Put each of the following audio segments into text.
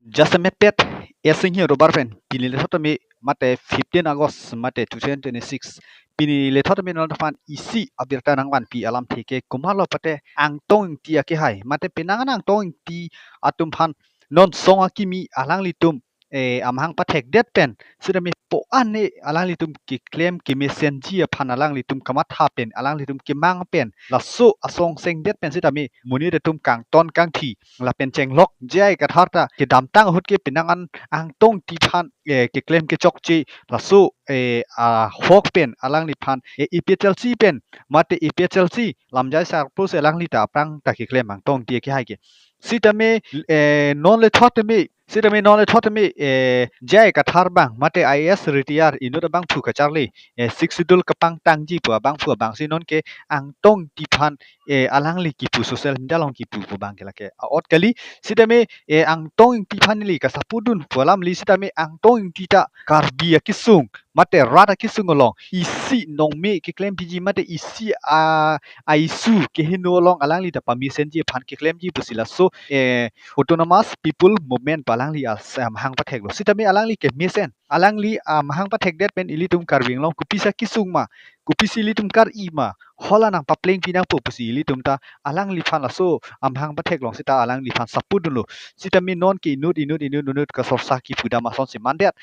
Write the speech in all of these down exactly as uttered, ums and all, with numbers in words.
Jasemet pet, S Singhi Robar pen, pini lethot tame mate fifteen August mate two thousand twenty-six. Pini lethot tame non aphan isi abirta nangvanpi alamthe ke komatlo pute Angtong Ingti akehai. Mate penang an Angtong Ingti atum aphan non song akimi alanglitum eh, amahang pathekdet pen, sitame po-an ne alanglitum keklem kemesenji aphan alanglitum kamatha pen, alanglitum kemang pen, laso asong sengdet pen sitame monit atum kangton kangthi lapen chenglok J I Kathar ta kedamtang ahut ke penang an Angtong Ingti aphan eh, keklem kechokche laso eh, ahok pen alangliphan eh, A P H L C pen mate A P H L C lamjai sarpo se alangli ta aphrang ta keklem Angtong Ingti akehai ke. Sitame eh, non lethot tame, sitame non lethot tame eh, J I Kathar abang mate I A S retire inut abangphu kacharli eh, Sixth Schedule kapangtangji pu abangphu abangsi non ke Angtong Ingti aphan eh, alangli kipu social media along kipu pu abang ke lake a-ot kali. Sitame eh, Angtong Ingti aphan neli kasapudun pu alamli sitame Angtong Ingti ta Karbi akesung mate rat akesung along isi nongme keklempiji mate isi a a-issue kehingno along alangli ta pamesenji aphan keklemji pusi laso eh, Autonomous People Movement pu alangli as- amahang patheklo. Sitame alangli kemesen, alangli amahang pathekdet pen ilitum Karbi Anglong kopisi akesung ma, kopisi ilitum kar-i ma, hala nangpaplengpi nangpo pusi ilitum ta alangliphan laso amahang pathek along sita alangliphan sapudunlo. Sitame non ke inut inut inut inut kasorsa kipudam asonsi mandet.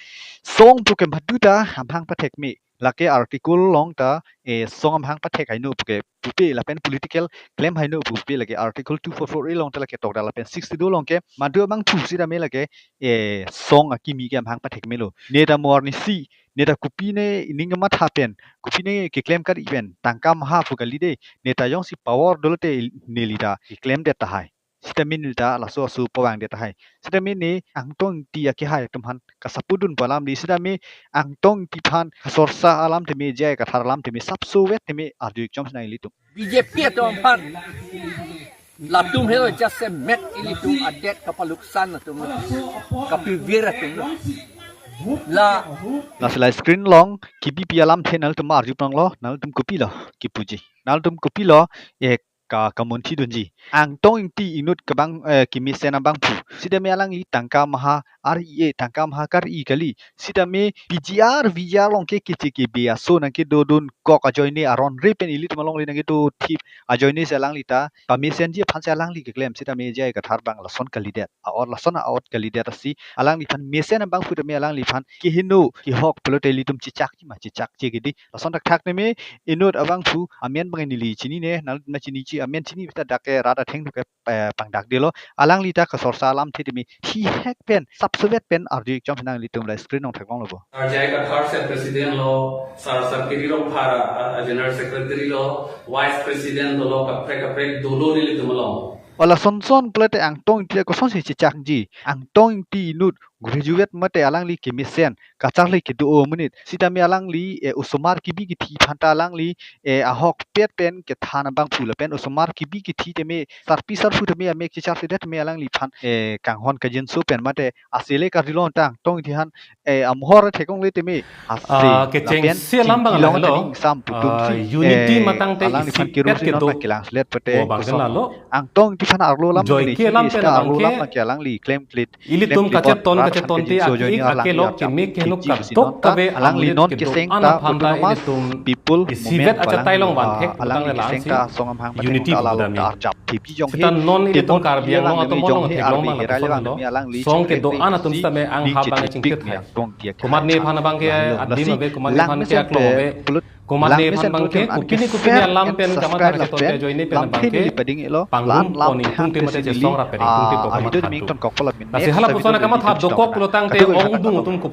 Song pu ke madu ta amahang pathek me. Lake article along ta eh, song amahang pathek haino puke pupe lapen political claim haino pupe lake article two four four A along ta lake tokda lapen Sixth Schedule along ke madu abangphu sitame lake eh, song akimi ke amahang pathek melo. Neta mo arnisi, neta kopi ne ining kamatha pen, kopi ne keklem kar-i pen, tangka maha pu kali de, neta jongsi power dolote neli ta keklemdet tahai. Sitame neli ta laso aso pavangdet tahai. Sitame ne Angtong Ingti akehai atum aphan kasapudun pu alamli sitame Angtong Ingti aphan kasorsa alam tame J I Kathar alam tame sapso vet tame arju ikchom sinang ilitum. B J P atum aphan latum helo jasemet ilitum adet kapaluksan atum kapivir atum la. Lasi la screen along kibipi alamthe nangtum arju panglo, nangtum kopilo kipuji, nangtum kopilo eh, ka kamunthi dunji. Angtong Ingti inut kebang eh, kemesen abangphu. Sitame alangli tangka maha R E A, tangka maha kar-i kali. Sitame P G R, V G R along ke keche kebe aso nangkedodun kok ajoine aron re pen ilitum along le nangkedo thip ajoine se alangli ta pamesenji aphan se alangli keklem. Sitame J I Kathar abang lason kalidet. A-ot lason a-ot kalidet asi alangliphan mesen abangphu tame alangliphan kehingno kehok pulote ilitum chechakji ma, chechakche kedi. Lason thakthak tame inut abangphu amen abang neli chinine, nangtum ta chiniche, amen chini ta dak ke rat athengno ke eh, pangdakdelo. Alangli ta kasorsa alamthe tame thihek pen sapso vet pen arju ikchom sinang ilitum la screen along theklonglo bo. Sir J I Kathar sir president lo, Sir Sir Kiri Rongphar a, a general secretary lo, vice president dolo, kaprek kaprek dolo nelitum along. O lasonson pulote Angtong Ingti kosonsi chechakji. Angtong Ingti inut graduate mate alangli kemesen kacharli kedo amonit. Sitame alangli eh, osomar kebi kethi aphan ta alangli eh, ahokpet pen kethan abangphu lapen osomar kebi kethi tame sarpi sarpo tame amek checharlidet tame alangliphan eh, kanghon kajinso pen mate asele karjulong ta Angtong Ingti aphan eh, amahor theklongle tame ase Ah, kecheng lapen si alam abang chingki along lahelo. Tame ingsam putum Ah, si unity eh, matang te alangliphan isipet kerosene kedo. Non ma kelang slet pute Oh, abang kosong. Lalo. Angtong Ingti aphan arlo alam Joy ini ke alam sini pen sita abang arlo ke alam lake alangli klem klit. Ilitum klem kachet ton rat kachet aphan ton te kejinso ajoine alang akelok ya keme kejinso keno kejinso kartok non ta kave alangli amonit non kedo keseng an ta aphan ta Autonomous ilitum People isivet Movement achatai along alang van thek alangli putang keseng lang ta si song amahang pathek unity ta alalo budami. Ta arjap thip jong sita he non ilitum temon Karbi Anglong alam atum demi jong along he theklong arve mang hera lapuson levang lo. Demi alangli song chokre kedo an atum si sitame ang ning hap bang chechipik chingkir ni hai. Angtong Ingti akehai. Komat nephan abang ke adim ave, komat nephan ke aklong ave. Komat nephan abang ke kopine kopine alam pen kamatha kachetong ke ajoine pen abang ke pangrum pon ingtung te mate chesong rap pen ingtung te ko kamatha do. Lasi halapuson akamatha dokok pulotangte ongdung atum ko